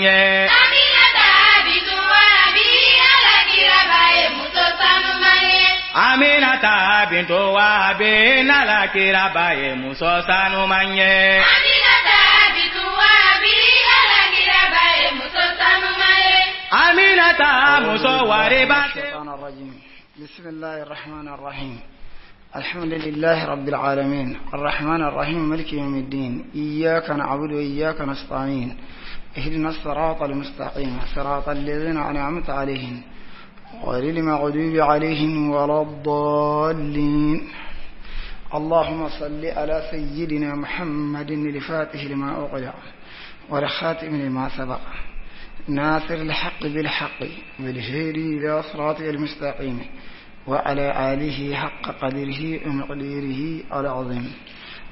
ye. Aminata bintu Wahabi, Ala kiraba ye muso sanuman ye. Aminata bintu Wahabi, n'Ala kiraba ye muso sanuman ye. Aminata bintu Wahabi, Ala kiraba ye muso sanuman ye. Aminata muso wariba. الشيطان الرجيم. بسم الله الرحمن الرحيم. الحمد لله رب العالمين الرحمن الرحيم ملك يوم الدين إياك نعبد وإياك نستعين اهدنا الصراط المستقيم صراط الذين أنعمت عليهم غير المغضوب عليهم ولا الضالين. اللهم صل على سيدنا محمد الفاتح لما أغلق والخاتم لما سبق ناصر الحق بالحق والهادي إلى صراط المستقيم وعلى آله حق قدره ومقداره العظيم.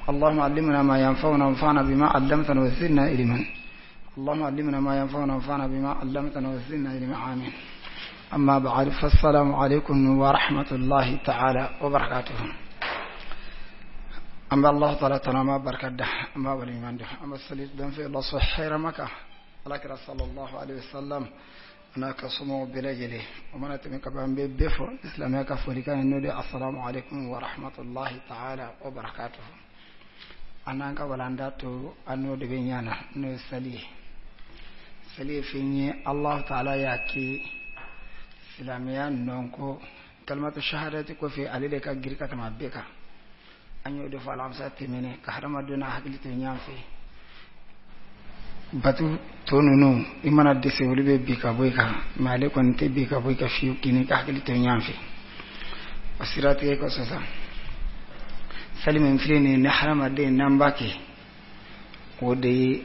اللهم علمنا ما ينفعنا وانفعنا بما علمتنا وزدنا علما. اللهم علمنا ما ينفعنا وانفعنا بما علمتنا وزدنا علما، آمين. أما بعد، فالسلام عليكم ورحمة الله تعالى وبركاته. An bɛ Allah taala tanu, an b'a barika da, an b'a waleɲuman dɔn, an bɛ sali dan fɛ Allah sɔn hɛrɛ kan alakira sallallahu alaihi wasallam n'a ka somɔgɔw bɛɛ lajɛlen. O mana tɛmɛ ka ban, an bɛ bɛɛ fo silamɛya ka folikan ye, n'o de ye assalamu alaikum wa rahmatullahi ta'ala wa barakatuh. An n'an ka walanda to an n'o de bɛ ɲa na, n'o ye sali ye. Sali ye fɛn ye, Allah taala y'a kɛ silamɛya nɔnko kalimatu shahadati kɔfɛ, ale de ka girin ka tɛmɛ a bɛɛ kan. An y'o de fɔ alamisa tɛmɛnen ka hadamaden n'a hakili to ɲɔgɔn fɛ. Batu tɔ ninnu, i mana dɛsɛ, olu bɛ bin ka bɔ i kan, mɛ ale kɔni tɛ bin ka bɔ i kan fiyewu, k'i n'i ka hakili to ɲɔgɔn fɛ. O siratigɛ kɔsɔn sa, sali min filɛ nin ye, ni hadamaden n'an b'a kɛ, o de ye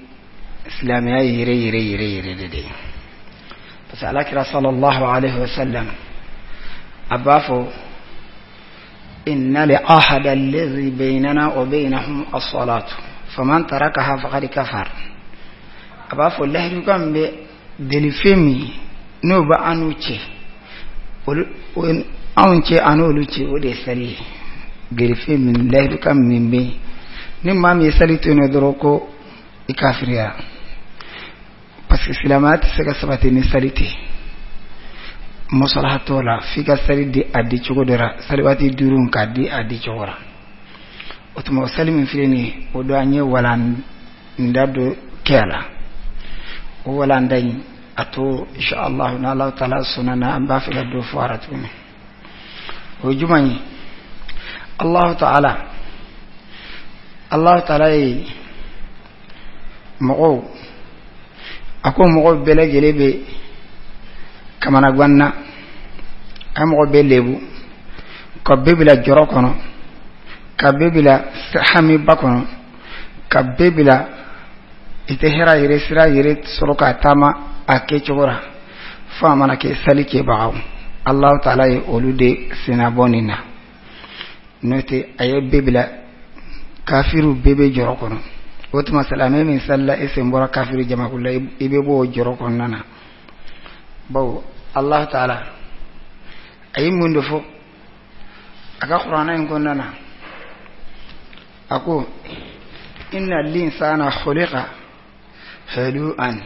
silamɛya yɛrɛ yɛrɛ yɛrɛ yɛrɛ de ye, parce que alakira sallallahu alaihi wa sallam a b'a fɔ: إن العهد الذي بيننا وبينهم الصلاة فمن تركها فقد كفر. A b'a fɔ lahidukan bɛ delifɛn min n'o bɛ an n'u cɛ, olu anw cɛ an n'olu cɛ, o de ye sali ye. Gerefe min, lahidukan min bɛ yen, ni maa min ye sali to yen nɔ dɔrɔn, ko i kafiriya, parce que silamɛya tɛ se ka sabati ni sali tɛ. Masalaha t'o la, f'i ka sali di a di cogo dɔ la, sali waati duuru k'a di a di cogo la. O tuma, o sali min filɛ nin ye, o don an ye walanda dɔ kɛ a la. O walanda in a to, inshallah, n'Ala taala sɔnna na, an b'a fɛ ka dɔ fɔ a la tuguni. O ye jumɛn ye? Allah taala ye mɔgɔw, a ko mɔgɔw bɛɛ lajɛlen bɛ kamanagan na, a ye mɔgɔ bɛɛ lebu ka bɛɛ bila jɔrɔ kɔnɔ, ka bɛɛ bila hamiba kɔnɔ, ka bɛɛ bila i tɛ hɛrɛ yɛrɛ sira yɛrɛ sɔrɔ k'a taama a kɛcogo la, fo a mana kɛ sali kɛbagaw. Allahu taala ye olu de sennabɔ nin na. N'o tɛ, a ye bɛɛ bila, kafiriw bɛɛ bɛ jɔrɔ kɔnɔ. O tuma, silamɛ min salila, e sen bɔra kafiri jamakulu la, i bɛ bɔ o jɔrɔ kɔnɔna na, bawo Allah taala a ye mun de fɔ a ka kuranɛ in kɔnɔna na? A ko: inna linsana khuliqa halu'an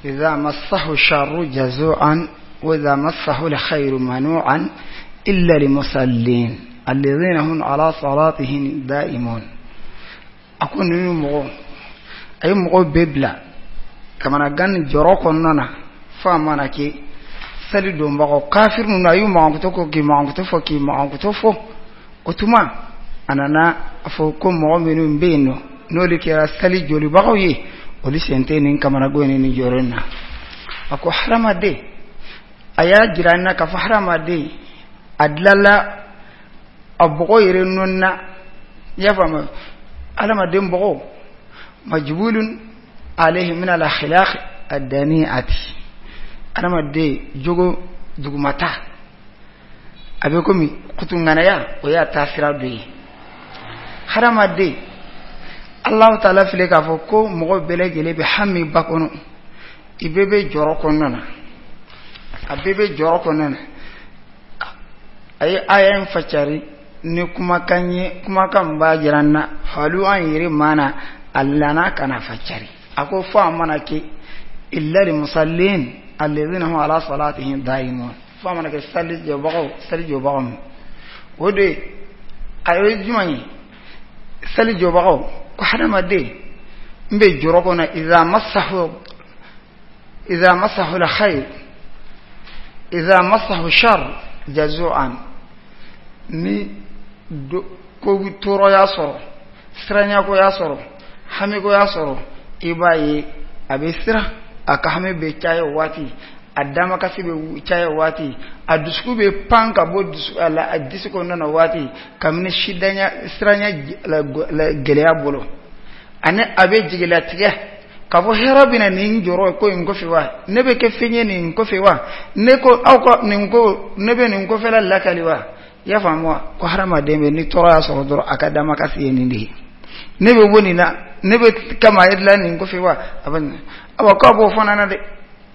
idha massahu sharru jazu'an wa idha massahu alkhayru manu'an illa limusallin alladhina hum ala salatihim da'imun. A ko ninnu mɔgɔ, a ye mɔgɔ bɛɛ bila kamanagan ni jɔrɔ kɔnɔna na, fo a mana kɛ sali donbagaw. Kafiri ninnu, a y'u makankuto ko k'i makankuto fɔ, k'i makankuto fɔ. O tuma, a nana a fɔ ko mɔgɔ minnu bɛ yen nɔ, n'olu kɛra sali jolibagaw ye, olu sen tɛ nin kamanagan ni nin jɔrɔ in na. A ko hadamaden, a y'a jira n na k'a fɔ hadamaden a dilala a bɔgɔ yɛrɛ nɔ na. I y'a faamu, hadamaden bɔgɔ majbulun alayhi min al akhlaq ad-dani'ati, hadamaden jogo dugumata, a bɛ komi kutunganaya, o y'a taasira dɔ ye. Hadamaden, Allahu taala filɛ k'a fɔ ko mɔgɔ bɛɛ lajɛlen bɛ hami ba kɔnɔ, i bɛɛ bɛ jɔrɔ kɔnɔna na, a bɛɛ bɛ jɔrɔ kɔnɔna na. A ye aya in facari ni kumakan ye, kumakan b'a jira n na halu an yɛrɛ mana a lana ka na facari. A ko fo a mana kɛ illa lmusallin alladhina hum ala salatihim daimun. F'a mana kɛ sali jɔbagaw, sali jɔbagaw min, o de a ye jumɛn ye? Sali jɔbagaw ko hadamaden n bɛ jɔrɔ kɔnɔ, iza massahu alkhair, iza massahu shar jazu'an. Ni ko tɔɔrɔ y'a sɔrɔ, siranyako y'a sɔrɔ, hamiko y'a sɔrɔ, i b'a ye a bɛ siran, a ka hami bɛ caya o waati, a damakasi bɛ caya o waati, a dusukun bɛ pan ka bɔ dusu a la, a disi kɔnɔna na o waati, kabini sidanya siranya gɛlɛya bolo, ani a bɛ jigilatigɛ k'a fɔ hɛrɛ bɛ na nin jɔrɔ ko in kɔfɛ wa, ne bɛ kɛ fɛn ye nin kɔfɛ wa, ne ko aw ka nin ko ne bɛ nin kɔfɛla lakali wa. I y'a faamu wa? Ko hadamaden bɛ ni tɔɔrɔ y'a sɔrɔ dɔrɔn, a ka damakasi ye nin de ye: ne bɛ bɔ nin na, ne bɛ kama e la nin kɔfɛ wa. A bɛ awa k'a b'o fana na dɛ.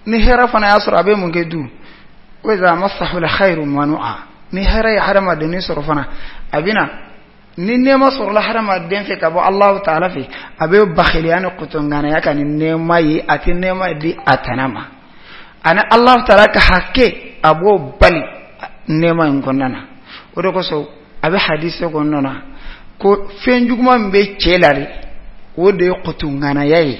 Ni hɛrɛ fana y'a sɔrɔ, a bɛ mun kɛ du? Wa iza massahu alkhairu manu'a. Ni hɛrɛ ye hadamadennin sɔrɔ fana, a bɛ na ni nɛɛma sɔrɔla hadamaden fɛ ka bɔ Alahu taala fɛ, a bɛ bakhiliya ni kutunganaya ka ni nɛɛma ye, a tɛ nɛɛma di a tana ma, ani Alahu taala ka hakɛ, a b'o bali nɛɛma in kɔnɔna na. O de kosɔn a bɛ hadise kɔnɔna na ko fɛn juguman min bɛ cɛ la de, o de ye kutunganaya ye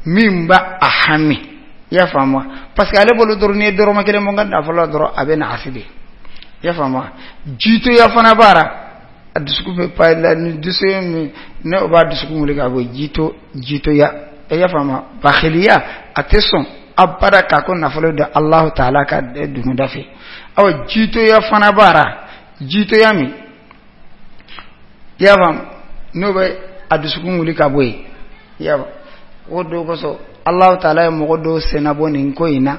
min b'a a hami. I y'a faamu wa? Parce que ale bolo dɔrɔn, n'i ye dɔrɔmɛ kelen bɔ n ka nafolo la dɔrɔn, a bɛ na asi de. I y'a faamu wa? Jitoya fana b'a la, a dusukun bɛ pa la ni dusu min ne o b'a dusukun wuli ka bɔ jito jitoya. I y'a faamu wa? Bakhiliya, a tɛ sɔn abada k'a ko nafolo da Alahu taala ka dugunda fɛ. Awa, jitoya fana b'a la, jitoya min, i y'a faamu, n'o bɛ a dusukun wuli ka bɔ yen. I y'a faamu, o dɔw kosɔn Alahu taala ye mɔgɔ dɔw sennabɔ nin ko in na,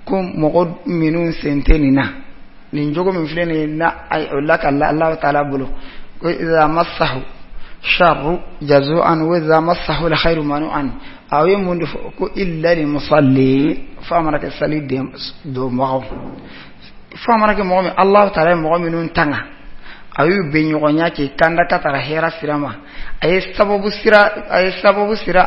ko mɔgɔ minnu sen tɛ nin na, nin jogo min filɛ nin ye na, o lakali Alahu taala bolo ko iza massahu sharru jazu'an wa iza massahu alkhairu manu'an. A ye mun de fɔ? Ko illa lmusallin, f'a mana kɛ sali den donbagaw, f'a mana kɛ mɔgɔ min Alahu taala ye mɔgɔ minnu tanga, a y'u bɛ ɲɔgɔnya kɛ kanda ka taga hɛrɛ sira ma, a ye sababu sira,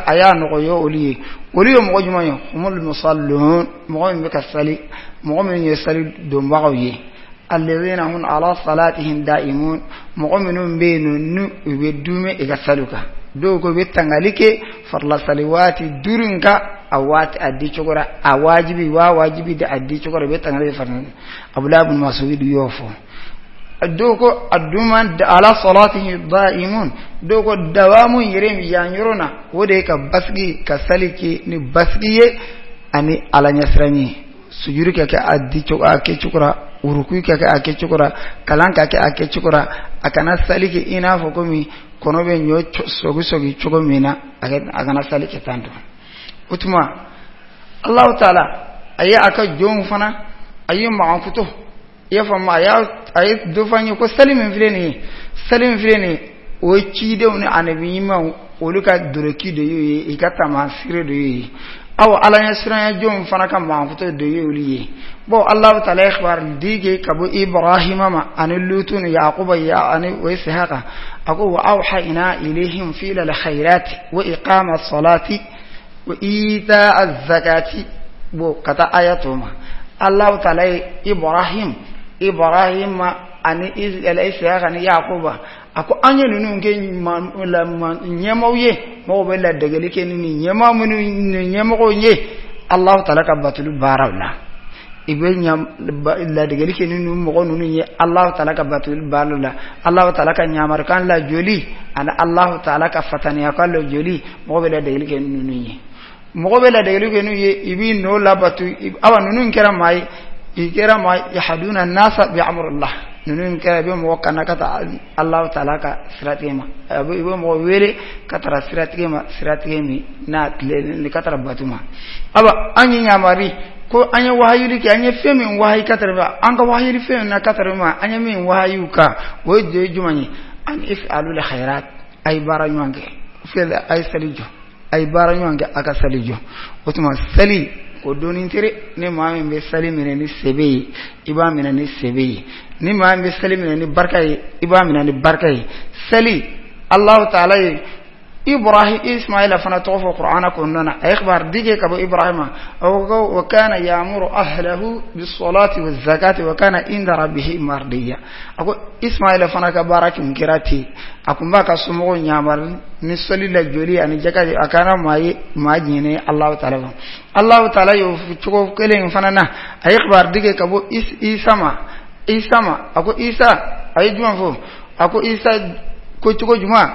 a y'a nɔgɔya olu ye. Olu ye mɔgɔ jumɛn ye? Humul musallun, mɔgɔ min bɛ ka sali, mɔgɔ minnu ye sali donbagaw ye, alladhina hum ala salatihim daimun, mɔgɔ minnu bɛ yen nɔ n'u u bɛ duumɛ i ka saliw kan. Dɔw ko u bɛ tangali kɛ farila sali waati duuru in kan, a waati a di cogo la, a wajibi wa wajibi de a di cogo la, u bɛ tangali kɛ farila. Abdulahi ibn Mas'ud y'o fɔ. Dɔw ko a duman ala salatihim daimun, dɔw ko dawamu yɛrɛ yan yɔrɔ na, o de ye ka basigi ka sali kɛ ni basigi ye ani Ala ɲɛsiranɲɛ ye, sujuru ka kɛ a di cogo a kɛ cogo la, uruku ka kɛ a kɛ cogo la, kalan ka kɛ a kɛ cogo la. A kana sali kɛ i n'a fɔ komi kɔnɔ bɛ ɲɔ sɔgi sɔgi cogo min na, a kana sali kɛ tan tɔ. O tuma Alahu taala a ye a ka jɔnw fana, a ye magankuto, i y'a faamu, a ye dɔ fɔ an ye ko sali min filɛ nin ye, sali min filɛ nin ye, o ye cidenw ni anabi ɲumanw olu ka doroki de y'o ye, i ka taamasere de y'o ye. Awa, Ala ɲɛsiranya jɔnw fana ka magankuto de ye olu ye. Bon, Alahu taala ye kibaru di kɛ ka bɔ Ibrahima ma ani Lutu ni Yakuba ani o Isihaka. A ko wa awhayna ilayhim fi'la alkhairati wa iqama salati wa ita az-zakati. Bon, ka taa aya tɔ ma, Alahu taala ye Ibrahima ani Isihaka ni Yakuba, a ko an ye ninnu kɛ ɲɛmaw ye, mɔgɔw bɛ ladegeli kɛ ni nin ɲɛmaa minnu, nin ɲɛmɔgɔw ye Alahu taala ka batoli baaraw la. I bɛ ladegeli kɛ ni mɔgɔ ninnu ye Alahu taala ka batoli baaraw la, Alahu taala ka ɲamarikan lajɔli ani Alahu taala ka fataniyakan lajɔli. Mɔgɔ bɛ ladegeli kɛ ni ninnu ye, mɔgɔ bɛ ladegeli kɛ n'u ye, i b'i nɔ labato. Awa, ninnu kɛra maa ye, i kɛra maa yahduna nasa bi amrillah. Ninnu kɛra i bɛ mɔgɔ kana ka taa Alahu taala ka siratigɛ ma, i bɛ mɔgɔ wele ka taara siratigɛ ma, siratigɛ min n'a tile ka taara bato ma. Awa, an ye yamari ko an ye wahayuli kɛ, an ye fɛn min wahayi ka tɛmɛ an ka wahayuli fɛn na ka tɛmɛ ma, an ye min wahayiw kan, o ye de jumɛn ye? An if'alul khairat, a ye baara ɲuman kɛ, fɛn a ye sali jɔ, a ye baara ɲuman kɛ, a ka sali jɔ. O tuma sali ko dɔɔni tere, ni maa min bɛ sali minɛ ni sɛbɛ ye, i b'a minɛ ni sɛbɛ ye. Ni maa min bɛ sali minɛ ni barika ye, i b'a minɛ ni barika ye. Sali, Alahu taala ye Ibrahim Ismaila fana tɔgɔ fɔ Qur'ana kɔnɔna na a ye kibaru di kɛ ka bɔ Ibrahima a ko ko wa kana ya'muru ahlahu bis-salati waz-zakati wa kana inda rabbihi mardiya a ko Ismaila fana ka baara tun kɛra ten a tun b'a ka somɔgɔw yamari ni sɔli lajɔli ani jaka ye a kɛra maa ye maa diɲɛnen Alahu taala ma Alahu taala y'o cogo kelen in fana na a ye kibaru di kɛ ka bɔ Isa ma Isa ma a ko Isa a ye jumɛn fɔ a ko Isa ko cogo jumɛn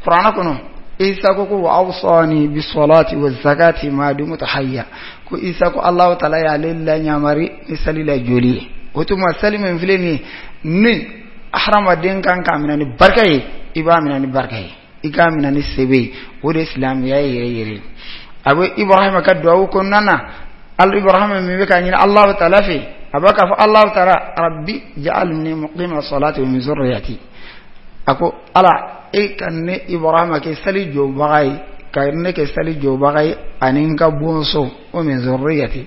Qur'ana kɔnɔ Isa ko ko wa awsani bisolati wa zakati ma dumtu hayya ko Isa ko Allahu taala y'ale layamari ni sali lajɔli ye o tuma sali min filɛ nin ye ni hadamaden kan k'a minɛ ni barika ye i b'a minɛ ni barika ye i k'a minɛ ni sɛbɛ ye o de ye silamɛya yɛrɛ yɛrɛ a bɛ Ibrahima ka duwawu kɔnɔna na al Ibrahima min bɛ k'a ɲini Allahu taala fɛ a b'a k'a fɔ Allahu taala rabbi ja'alni muqima salati wa min zurriyati a ko ala e ka ne ibrahima kɛ sali jɔbaga ye ka ne kɛ sali jɔbaga ye ani n ka bɔnsɔn o min zurriyati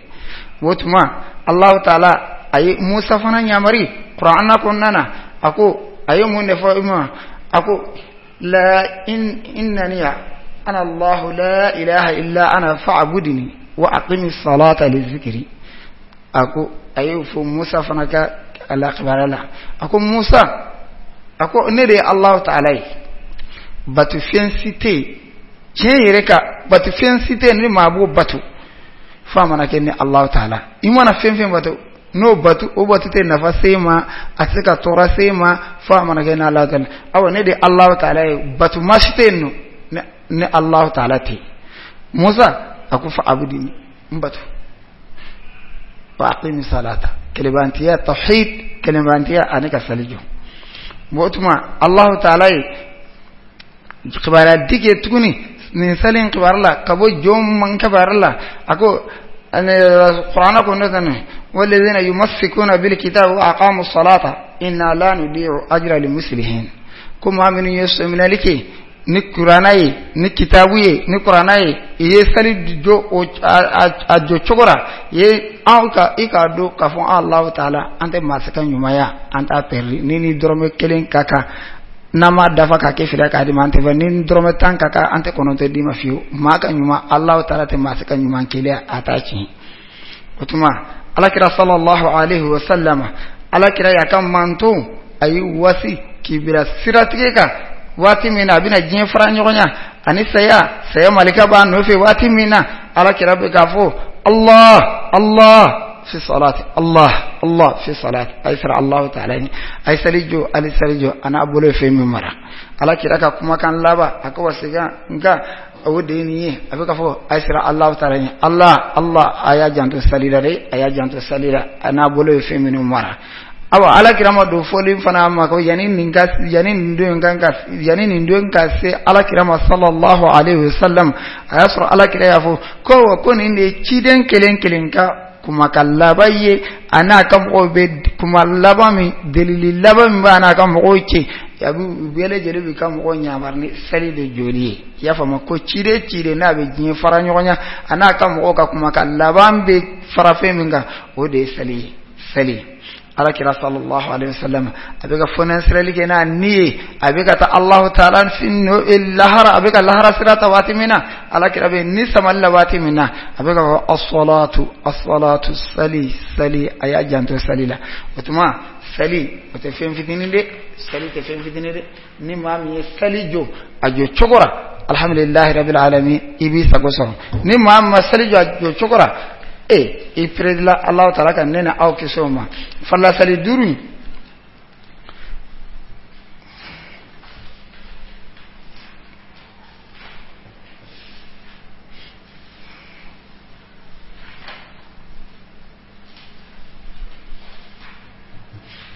o tuma allahu taala a ye musa fana yamari kuranna kɔnɔna na a ko a ye mun de fɔ i ma a ko la in innani ana allahu la ilaha illa ana fa'budni wa aqimi salata li zikri a ko a y'o fɔ musa fana ka ala kibaruya la a ko musa a ko ne de ye alahu taala ye batofɛn si tɛ yen tiɲɛ yɛrɛ kan batofɛn si tɛ yen ni maa b'o bato f'a mana kɛ ni alahu taala i mana fɛn fɛn bato n'o bato o bato tɛ nafa se i ma a tɛ se ka tɔɔrɔ se i ma f'a mana kɛ ni alahu taala awa ne de ye alahu taala ye bato maa si tɛ yen nɔ ni alahu taala tɛ musa a ko fa'budini n bato wa aqimi salata kelenbantiya tawhid kelenbantiya ani ka sali jɔ o tuma alahu taala ye kibaruya di kɛ tuguni nin sali in kibaru la ka bɔ jɔn man kibaru la a ko qur'ana ko ne tan walladhina yumassikuna bil kitabi wa aqamu salata inna la nudi'u ajra lil muslimin ko maa minnu ye sɔminali kɛ ni kuranna ye ni kitabu ye ni kuranna ye i ye sali jɔ a jɔ cogo la i ye anw ka i k'a dɔn k'a fɔ Alahu taala an tɛ maa si ka ɲumanya an t'a pɛrɛdi ni ni dɔrɔmɛ kelen ka kan n'an m'a dafa k'a kɛ fila k'a d'i ma an tɛ fɛ ni ni dɔrɔmɛ tan ka kan an tɛ kɔnɔntɔn d'i ma fiyewu maa ka ɲuman Alahu taala tɛ maa si ka ɲuman kelen a t'a tiɲɛ o tuma alakira sallallahu alaihi wa sallam alakira y'a ka manton a y'i wasi k'i bila siratigɛ kan waati min na a bɛna diɲɛ fara ɲɔgɔn ani saya saya malika b'a nɔfɛ waati min na alakira bɛ k'a fɔ allah allah fi salati allah allah fi salati a ye siran allahu taala ɲɛ a ye sali jɔ a ye sali jɔ a n'a bolo ye fɛn min mara alakira ka kumakan laban a ka wasikan nka o de ye nin ye a bɛ k'a fɔ a ye siran alahu taala ɲɛ ala ala a y'a janto sali la dɛ a y'a janto sali la a n'a bolo ye fɛn minnu mara awa ala kira ma don fɔli fana ma ko yanni nin ka yanni nin don kan ka yanni nin don ka se ala kira ma sallallahu alaihi wasallam a y'a sɔrɔ ala kira y'a fɔ ko ko nin de ye ciden kelen kelen ka kumakan laban ye a n'a ka mɔgɔw bɛ kuma laban min delili laban min b'a n'a ka mɔgɔw cɛ a bɛ u bɛɛ lajɛlen b'i ka mɔgɔw yamari ni sali de jɔli ye i y'a faamu ko ciden ciden n'a bɛ diɲɛ fara ɲɔgɔn ɲɛ a n'a ka mɔgɔw ka kumakan laban bɛ fara fɛn min kan o de ye sali ye sali ala kira sallallahu alaihi wasallam a bɛ ka fɔnɛsirali kɛ n'a ni ye a bɛ ka taa Allahu taala lahara a bɛ ka lahara sira ta waati min na ala kira bɛ ni samali la waati min na a bɛ ka fɔ as-salatu as-salatu sali sali a y'a janto sali la o tuma sali o tɛ fɛn fitinin dɛ sali tɛ fɛn fitinin dɛ ni maa min ye sali jɔ a jɔ cogo la alhamdulilahi rabil alamin i b'i sago sɔrɔ ni maa min ma sali jɔ a jɔ cogo la e i peredila Alahu taala ka ne ni aw kisi o ma farila sali duuru in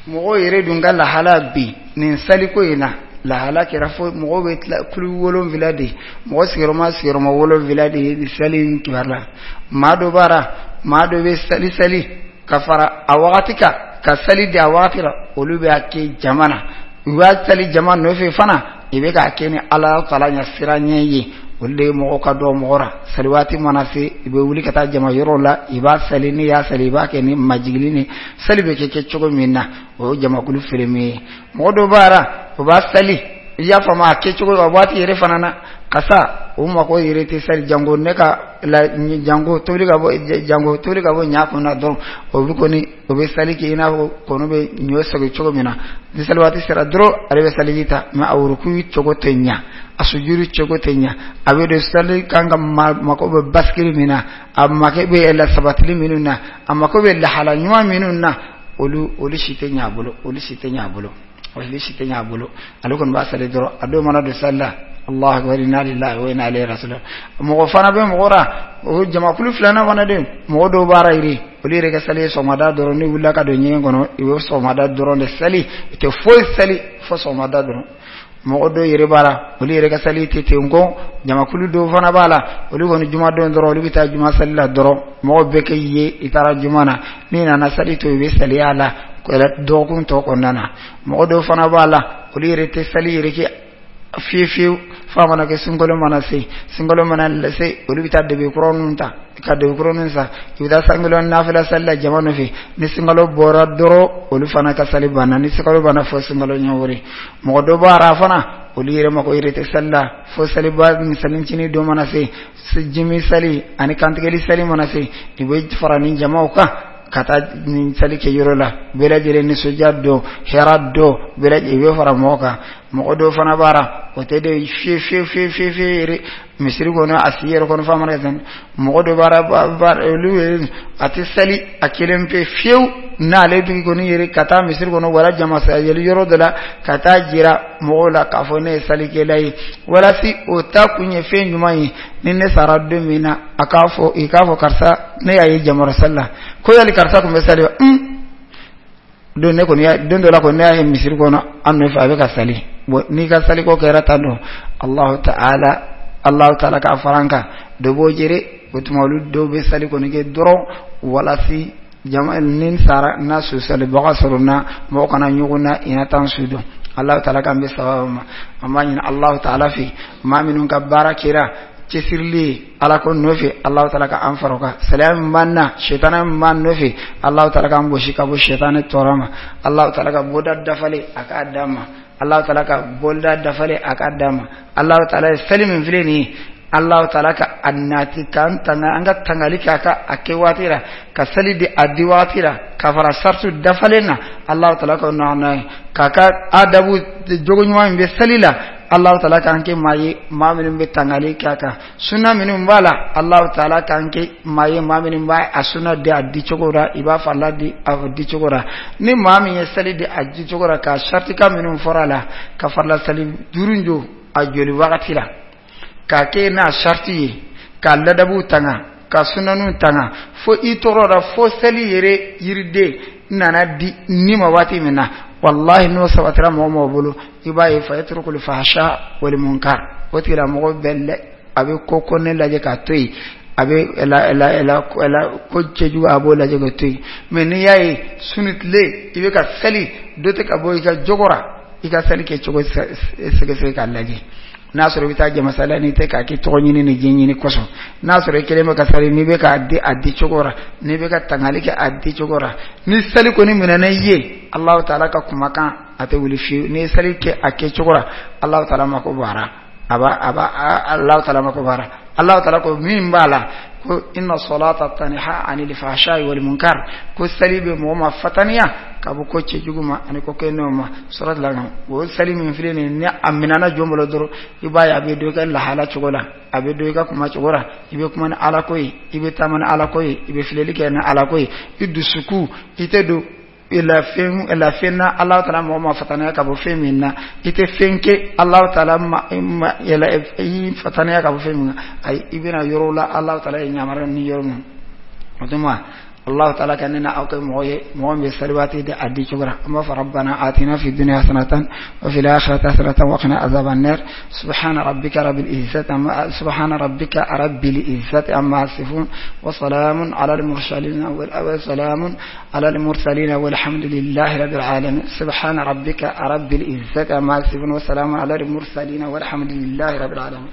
mɔgɔw yɛrɛ dun ka lahala bi nin saliko in na lahala kɛra fo mɔgɔw bɛ tila kulu wolonwula de mɔgɔ sigiyɔrɔma sigiyɔrɔma wolonwula de ye sali in kibaru la maa dɔ b'a la maa dɔ bɛ sali sali ka fara a wagati kan ka sali di a wagati la olu bɛ a kɛ jama na u b'a sali jama nɔfɛ fana i bɛ k'a kɛ ni ala taala ɲɛ siran ɲɛ ye olu de ye mɔgɔ ka dɔn mɔgɔ ra sali waati mana se i bɛ wuli ka taa jama yɔrɔ la i b'a sali n'i y'a sali i b'a kɛ ni majigili ni sali bɛ kɛ kɛ cogo min na o ye jamakulu fere min ye mɔgɔ dɔ b'a ra o b'a sali i y'a faamu a kɛcogo a waati yɛrɛ fana na Kasa o mako yɛrɛ tɛ sali jango ne ka la jango tobili ka bɔ jango tobili ka bɔ ɲa kunna dɔrɔn o bɛ kɔni o bɛ sali kɛ i n'a fɔ kɔnɔ bɛ ɲɔ sɔgɔ cogo min na ni sali waati sera dɔrɔn ale bɛ saliji ta mais a wuruku cogo tɛ ɲa a sujuru cogo tɛ ɲa a bɛ don sali kan ka mako bɛ basikili min na a mako bɛ la sabatili minnu na a mako bɛ lahala ɲuman minnu na olu si tɛ ɲa a bolo olu si tɛ ɲa a bolo olu si tɛ ɲa a bolo ale kɔni b'a sali dɔrɔn a dɔw mana don sali la Allahu akbar inna lillahi wa inna ilayhi raji'un mɔgɔ fana bɛ mɔgɔ la o jamakulu filanan fana de mɔgɔ dɔw b'a yiri olu yɛrɛ ka sali ye sɔgɔmada dɔrɔn n'i wulila ka don ɲɛgɛn kɔnɔ i bɛ sɔgɔmada dɔrɔn de sali i tɛ foyi sali fo sɔgɔmada dɔrɔn mɔgɔ dɔw yɛrɛ b'a la olu yɛrɛ ka sali tɛ ten kɔ jamakulu dɔw fana b'a la olu kɔni juma don dɔrɔn olu bɛ taa juma sali la dɔrɔn mɔgɔ bɛɛ kɛ ye i taara juma na n'i nana sali to i bɛ saliya la dɔgɔkun tɔ kɔnɔna na mɔgɔ dɔw fana b'a la olu yɛrɛ tɛ sali yɛrɛ kɛ fiye fiyewu f'a mana kɛ sunkalo mana se sunkalo mana se olu bɛ taa debe kura ninnu ta ka debe kura ninnu san i bɛ taa sankolo nafila sali la jama nɔfɛ ni sunkalo bɔra dɔrɔn olu fana ka sali banna ni sunkalo banna fo sunkalo ɲɛ wɛrɛ mɔgɔ dɔ b'a fana olu yɛrɛ mako yɛrɛ tɛ sali la fo saliba ni salincinin don mana se jimi sali ani kantigɛli sali mana se i bɛ fara ni jamaw kan ka taa nin sali kɛ yɔrɔ la bɛɛ lajɛlen nisɔndiya don hɛrɛ don bɛɛ lajɛlen i bɛ fara mɔgɔ kan mɔgɔ dɔw fana b'a la o tɛ de fiye fiye fiye fiye fiye yɛrɛ misiri kɔnɔ a sigi yɛrɛ kɔnɔ f'a mana kɛ mɔgɔ dɔ b'a la olu yɛrɛ a tɛ sali a kelen pe fiyewu n'ale bi kɔni yɛrɛ ka taa misiri kɔnɔ wala jama sayɛli yɔrɔ dɔ la ka taa jira mɔgɔw la k'a fɔ ne ye salikɛla ye walasa o ta kun ye fɛn ɲuman ye ni ne sara don min na a k'a fɔ i k'a fɔ karisa ne y'a ye jamayɔrɔ sali la ko yali karisa tun bɛ sali wa don ne kɔni don dɔ la kɔni ne y'a ye misiri kɔnɔ an nɔfɛ a bɛ ka sali bon n'i ka saliko kɛra tan dɔn Allahu ta'ala Allahu ta'ala k'a fara an kan dɔ b'o jere o tuma olu dɔw bɛ sali kɔni kɛ dɔrɔn walasa jama ni sara n'a su salibaga sɔrɔ na mɔgɔ kana ɲɔgɔn na i na taa su dɔn Allahu ta'ala k'an bɛ sababu ma an b'a ɲini Allahu ta'ala fɛ maa minnu ka baara kɛra cɛsirili ye ala ko nɔfɛ Allahu ta'ala ka an fara o kan saliya min b'an na sɛtanɛ min b'an nɔfɛ Allahu ta'ala k'an gosi ka bɔ sɛtanɛ tɔɔrɔ ma Allahu ta'ala ka bɔda dafalen a k'a d'an ma Allahu ta'ala ka bɔda dafalen a k'a d'an ma Allahu ta'ala ye sali min filɛ nin ye Allahu ta'ala ka a nati k'an tanga an ka tangali k'a ka a kɛ waati la ka sali di a di waati la ka fara saratu dafalen na Allahu ta'ala ka nɔgɔya ye k'a ka adabu jogo ɲuman min bɛ sali la Allahu ta'ala k'an kɛ maa ye maa minnu bɛ tangali k'a kan sunna minnu b'a la Allahu ta'ala k'an kɛ maa ye maa minnu b'a a sunna di a di cogo la i b'a farila di a di cogo la ni maa min ye sali di a di cogo la ka sartika minnu fɔra a la ka farila sali duuru jɔ a jɔli wagati la k'a kɛ n'a sariti ye k'a ladabu tanga ka sunaniw tanga fo i tɔɔrɔ la fo seli yɛrɛ yiriden nana di ni ma waati min na wallahi n'o sabatira mɔgɔ mɔgɔ bolo i b'a ye fa yatrukul fahsha wal munkar o tigilamɔgɔ bɛ a bɛ ko kɔnɛ lajɛ k'a to yen a bɛ la la la la ko cɛjugu a b'o lajɛ k'o to yen mais n'i y'a ye su ni tile i bɛ ka seli dɔ tɛ ka bɔ i ka jogo la i ka seli kɛ cogo sɛgɛsɛgɛ k'a lajɛ n'a sɔrɔ i bɛ taa jamasala n'i tɛ k'a kɛ tɔgɔ ɲini ni diɲɛ ɲini kosɔn n'a sɔrɔ i kelen bɛ ka sali n'i bɛ k'a di a di cogo la n'i bɛ ka tangali kɛ a di cogo la ni sali kɔni minɛna i ye Alahu taala ka kumakan a tɛ wuli fiyewu n'i ye sali kɛ a kɛ cogo la Alahu taala mako bɔra a b'a a b'a Alahu taala mako bɔra Alahu taala ko min b'a la ko inna salata tanha anil fahsha'i wal munkar ko sali bɛ mɔgɔ ma fataniya ka bɔ ko cɛjugu ma ani ko kɛnɛw ma suratul an'am o sali min filɛ nin ye ni a minɛna jɔn bolo dɔrɔn i b'a ye a bɛ dɔ i ka lahala cogo la a bɛ dɔn i ka kuma cogo la i bɛ kuma ni ala ko ye i bɛ taama ni ala ko ye i bɛ filɛli kɛ ni ala ko ye i dusukun i tɛ don la fɛn la fɛn na Alahu taala mɔgɔ ma fataniya ka bɔ fɛn min na i tɛ fɛn kɛ Alahu taala ma ma i fataniya ka bɔ fɛn min na ayi i bɛna yɔrɔ la Alahu taala ye yamaruya ni yɔrɔ min o tuma الله تعالى كأننا أو كمغوي بسلواتي دي أدي شكرا أما فربنا آتنا في الدنيا حسنة وفي الآخرة حسنة وقنا عذاب النار سبحان ربك رب العزة سبحان ربك رب العزة عما يصفون وسلام على المرسلين وسلام على المرسلين والحمد لله رب العالمين سبحان ربك رب العزة عما يصفون وسلام على المرسلين والحمد لله رب العالمين.